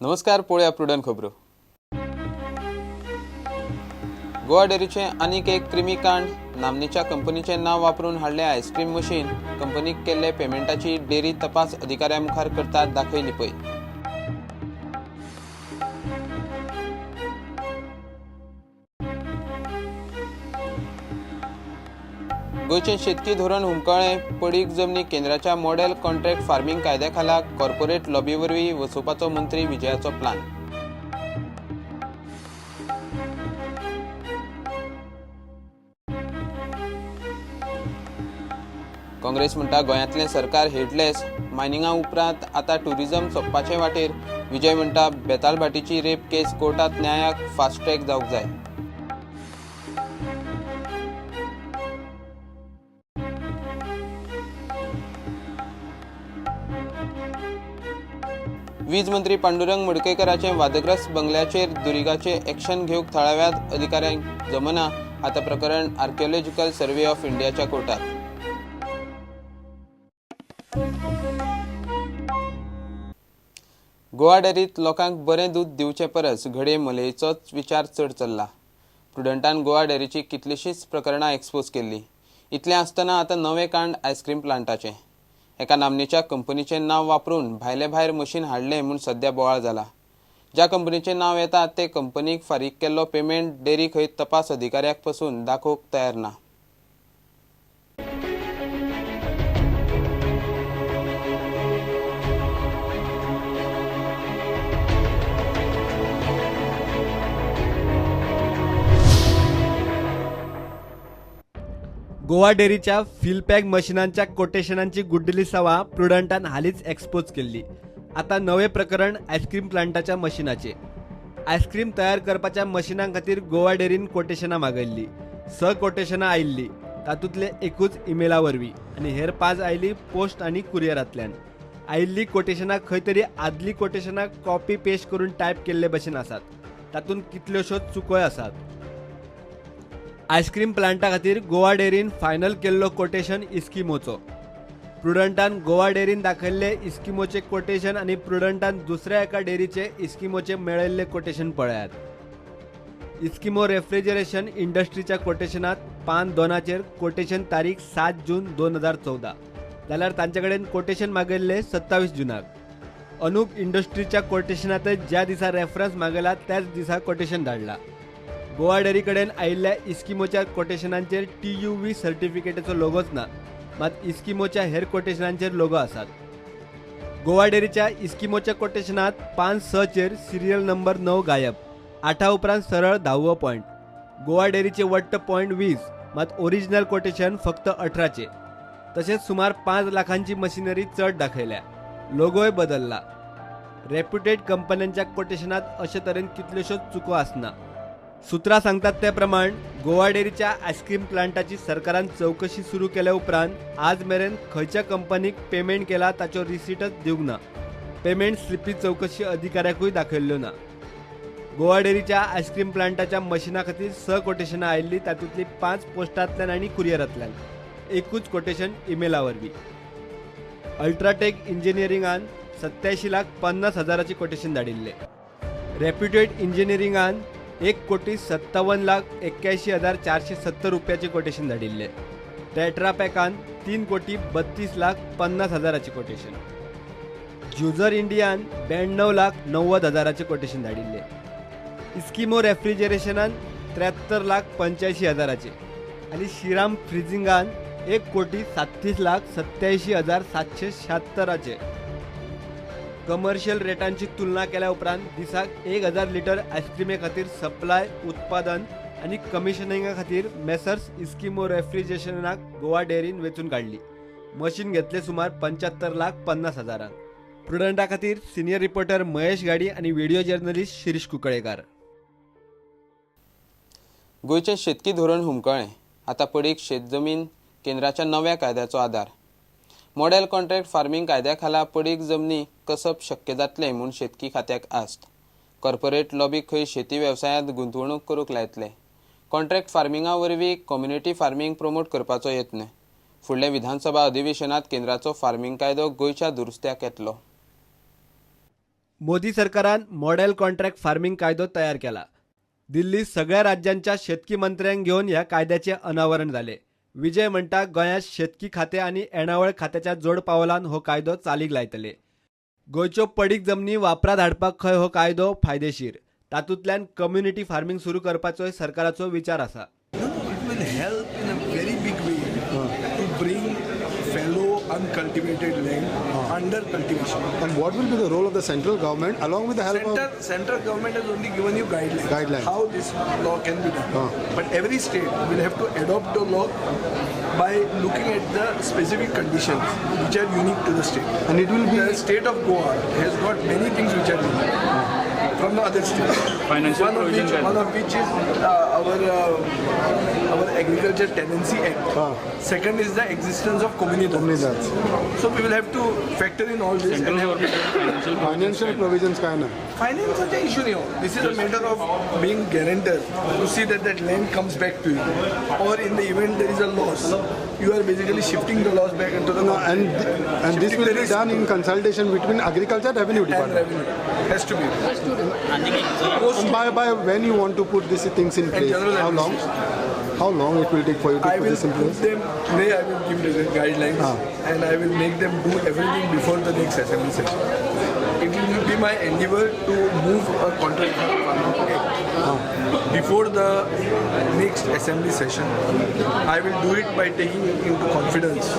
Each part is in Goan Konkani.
नमस्कार, पळोवया प्रुडंट खबरो. गोवा डेअरीचें आनीक एक क्रिमीकांड. नामनेच्या कंपनीचें नांव वापरून हाडलें आयस्क्रीम मशीन. कंपनीक केल्ले पेमेंटाची डेअरी तपास अधिकाऱ्या मुखार करतात दाखय लिपय. गोंयचें शेतकी धोरण हुमकळ्ळें. पडीक जमनी केंद्राच्या मॉडेल कॉन्ट्रॅक्ट फार्मींग कायद्या खाला कॉर्पोरेट लॉबी वरवीं वसोवपाचो मंत्री विजयाचो प्लान. काँग्रेस म्हणटा गोंयांतलें सरकार हेडलेस. मायनिंगा उपरांत आतां टुरिझम सोंपपाचे वाटेर. विजय म्हणटा बेतालभाटीची रेप केस कोर्टांत न्यायाक फास्ट ट्रॅक जावंक जाय. वीज मंत्री पांडुरंग मडकयकराचे वादग्रस्त बंगल्याचेर दुरिगाचे एक्शन घेवंक थळाव्या अधिकाऱ्यांक जमना. आतां प्रकरण आर्किओलॉजिकल सर्वे ऑफ इंडियाच्या कोर्टात. गोवा डेअरीत लोकांक बरें दूद दिवचे परस घडये मलयेचोच विचार चड चल्ला. प्रुडंटान गोवा डेअरीची कितलीशींच प्रकरणां एक्सपोज केल्लीं. इतलें आसतना आतां नवें कांड आयस्क्रीम प्लांटाचें. एका नामनेच्या कंपनीचें नांव वापरून भायले भायर मशीन हाडलें म्हूण सद्या बोवाळ जाला. ज्या कंपनीचें नांव येता ते कंपनीक फारीक केल्लो पेमेंट डेअरी खंय तपास अधिकाऱ्याक पसून दाखोवंक तयार ना. गोवा डेअरीच्या फिलपॅक मशिनांच्या कोटेशनांची गुड्डली सवा प्रुडंटान हालींच एक्सपोज केल्ली. आतां नवें प्रकरण आयस्क्रीम प्लांटाच्या मशिनाचें. आयस्क्रीम तयार करपाच्या मशिनां खातीर गोवा डेअरीन कोटेशनां मागयल्लीं. 6 कोटेशनां आयिल्लीं, तातूंतलें एकूच इमेला वरवीं आनी हेर 5 आयलीं पोस्ट आनी कुरियरांतल्यान. आयिल्लीं कोटेशनां खंय तरी आदलीं कोटेशनां कॉपी पेस्ट करून टायप केल्ले भशेन आसात. तातूंत कितल्योश्योच चुकोय आसात. आयस्क्रीम प्लांटा खातीर गोवा डेअरीन फायनल केल्लो कोटेशन इस्किमोचो. प्रुडंटान गोवा डेअरीन दाखयल्ले इस्किमोचे कोटेशन आनी प्रुडंटान दुसऱ्या एका डेअरीचे इस्किमोचे मेळयल्ले कोटेशन पळयात. इस्किमो रेफ्रिजरेशन इंडस्ट्रीच्या कोटेशनात पान 2 कोटेशन तारीख 7 जून 2014, जाल्यार तांचे कडेन कोटेशन मागयल्ले 27 जुनाक. अनुप इंडस्ट्रीच्या कोटेशनांत ज्या दिसा रेफरन्स मागयला त्याच दिसा कोटेशन धाडला. गोवा डेअरी कडेन आयिल्ल्या इस्किमोच्या कोटेशनांचेर TUV सर्टिफिकेटाचो लोगोच ना, मात इस्किमोच्या हेर कोटेशनांचेर लोगो आसात. गोवा डेअरीच्या इस्किमोच्या कोटेशनांत पान 6 सिरियल नंबर 9 गायब, 8 उपरांत सरळ 10वो पॉयंट. गोवा डेअरीचे वट्ट पॉयंट 20, मात ओरिजिनल कोटेशन फक्त 18. तशेंच सुमार 5 लाखांची मशिनरी चड दाखयल्या, लोगोय बदलला. रेप्युटेड कंपन्यांच्या कोटेशनांत अशे तरेन कितल्योश्योच चुको आसना. सूत्रां सांगतात ते प्रमाण गोवा डेअरीच्या आयस्क्रीम प्लांटाची सरकारान चवकशी सुरू केल्या उपरांत आज मेरेन खंयच्या कंपनीक पेमेंट केला ताच्यो रिसीटच दिवंक ना. पेमेंट स्लिपी चवकशी अधिकाऱ्याकूय दाखयल्ल्यो ना. गोवा डेअरीच्या आयस्क्रीम प्लांटाच्या मशिना खातीर 6 कोटेशनां आयिल्लीं, तातूंतलीं 5 पोस्टांतल्यान आनी कुरियरांतल्यान, एकूच कोटेशन इमेला वरवीं. अल्ट्राटेक इंजिनियरिंगान 87,50,000 कोटेशन धाडिल्लें. रेप्युटेड इंजिनियरिंगान 1,57,81,470 रुपयाचे कोटेशन धाडिल्लें. टेट्रापॅकान 3,32,50,000 कोटेशन. ज्युजर इंडियान 92,90,000 कोटेशन धाडिल्लें. इस्किमो रेफ्रिजरेशनान 73,85,000 आनी श्रीराम फ्रिजिंगान 1,37,87,776. कमर्शियल रेटांची तुलना केल्या उपरांत दिसाक 1000 लिटर आयस्क्रिमे खातीर सप्लाय, उत्पादन आनी कमिशनिंगा खातीर मेसर्स इस्किमो रेफ्रिजरेशनाक गोवा डेअरीन वेंचून काडली. मशीन घेतले सुमार 75,50,000. प्रुडंटा खातीर सिनियर रिपोर्टर महेश गाडी आनी व्हिडिओ जर्नलिस्ट शिरीष कुंकळेकार. गोंयचें शेतकी धोरण हुमकळ्ळें. आतां पडीक शेतजमीन केंद्राच्या नव्या कायद्याचो आदार. मॉडेल कॉन्ट्रॅक्ट फार्मींग कायद्या खाला पडीक जमनी कसप शक्य जातलें म्हूण शेतकी खात्याक आस्त. कॉर्पोरेट लॉबी खंय शेती वेवसायांत गुंतवणूक करूंक लायतले. कॉन्ट्रॅक्ट फार्मिंगा वरवीं कम्युनिटी फार्मींग प्रमोट करपाचो यत्न. फुडल्या विधानसभा अधिवेशनात केंद्राचो फार्मींग कायदो गोंयच्या दुरुस्त्याक येतलो. मोदी सरकारान मॉडेल कॉन्ट्रॅक्ट फार्मिंग कायदो तयार केला. दिल्ली सगळ्या राज्यांच्या शेतकी मंत्र्यांक घेवन ह्या कायद्याचें अनावरण जालें. विजय म्हणटा, गोंयांत शेतकी खातें आनी येणावळ खात्याच्या जोड पावलान हो कायदो चालीक लायतले. गोंयच्यो पडीक जमनी वापरात हाडपाक खंय हो कायदो फायदेशीर. तातूंतल्यान कम्युनिटी फार्मिंग सुरू करपाचोय सरकाराचो विचार आसा. No, it will help in a very big way to bring fallow uncultivated land under cultivation. And what will be the role of the central government along with the help Center, central government has only given you guidelines, Guidelines. How this law can be done. But every state will have to adopt the law by looking at the specific conditions which are unique to the state. And it will be- The state of Goa has got many things which are unique from the other states. Financial one of provision which, काय? One of which is our Agriculture Tenancy Act. Second is the existence of comunidades. Comunidades. So we will have to factor in all this. Central And have government financial Financial provisions काय ना? Finance is issue नाही हो. This is a matter of being guarantor to see that that land comes back to you, or in the event there is a loss, you are basically shifting the loss back into the No, and this Shifting will the be risk done in consultation between agriculture revenue and department. Revenue has to be. And by when you want to put these things in And place? General How long? Administration. How long it will take for you to I put will this in put place? them today. I will give the guidelines and I will make them do everything before the next assembly session. It will be my endeavor to move a contract farming act before the next assembly session. I will do it by taking into confidence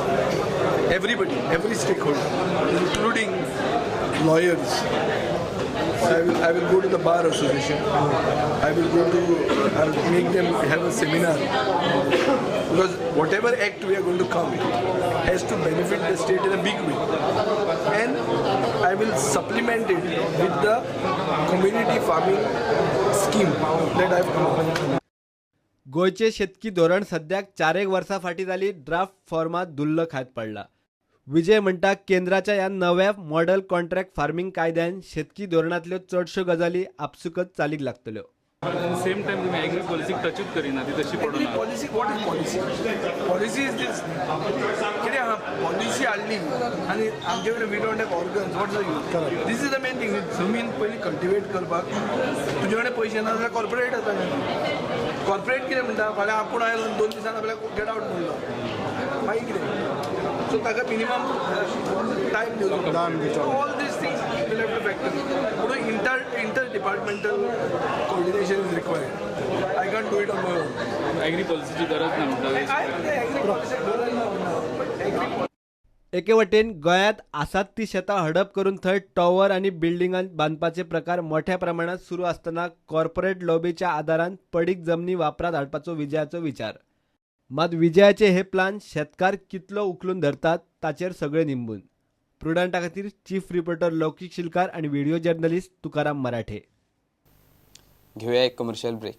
everybody, every stakeholder, including lawyers. I will go to the bar association. I will make them have a seminar, because whatever act we are going to come has to benefit the state in a big way. And I will supplement it with the community farming scheme that I have come up with. गोंयचें शेतकी धोरण सद्याक चारेक वर्सां फाटीं जाली ड्राफ्ट फॉर्मांत धुल्ल खायत पडला. विजय म्हणटा, केंद्राच्या ह्या नव्या मॉडेल कॉन्ट्रॅक्ट फार्मिंग कायद्यान शेतकी धोरणांतल्यो चडश्यो गजाली आपसुकच चालीक लागतल्यो. सेम टायम तुम्ही ॲग्री पॉलिसीक टचूच करिना, ती तशी Agri पडून. Policy, what is policy? Policy is this. कितें आहा, पॉलिसी हाडली आनी आमचे कडेन we don't have organs, what is the use? This is the main thing. जमीन पयलीं कल्टिवेट करपाक तुजे कडेन पयशे ना जाल्यार कॉर्पोरेट येता. कॉर्पोरेट कितें म्हणटा, फाल्यां आपूण आयलो आनी 2 दिसान आपल्याक गेट आवट म्हणलो, मागीर कितें? सो ताका मिनिमम टायम दिवचो. टायम दिवचो. All these things will have to factor. म्हणून inter departmental coordination is required. I can't do it on my own. Agree पॉलिसीची गरज ना म्हणटा. I agree policy गरज ना म्हणना, but agri एके वटेन गोंयांत आसात ती शेतां हडप करून थंय टॉवर आनी बिल्डिंगां बांदपाचे प्रकार मोठ्या प्रमाणात सुरू आसतना कॉर्पोरेट लॉबीच्या आदारान पडीक जमनी वापरात हाडपाचो विजयाचो विचार. मात विजयाचे हे प्लान शेतकार कितलो उखलून धरतात ताचेर सगळे निंबून. प्रुडंटा खातीर चीफ रिपोर्टर लौकीक शिलकार आनी व्हिडिओ जर्नलिस्ट तुकाराम मराठे. घेऊया एक कमर्शियल ब्रेक.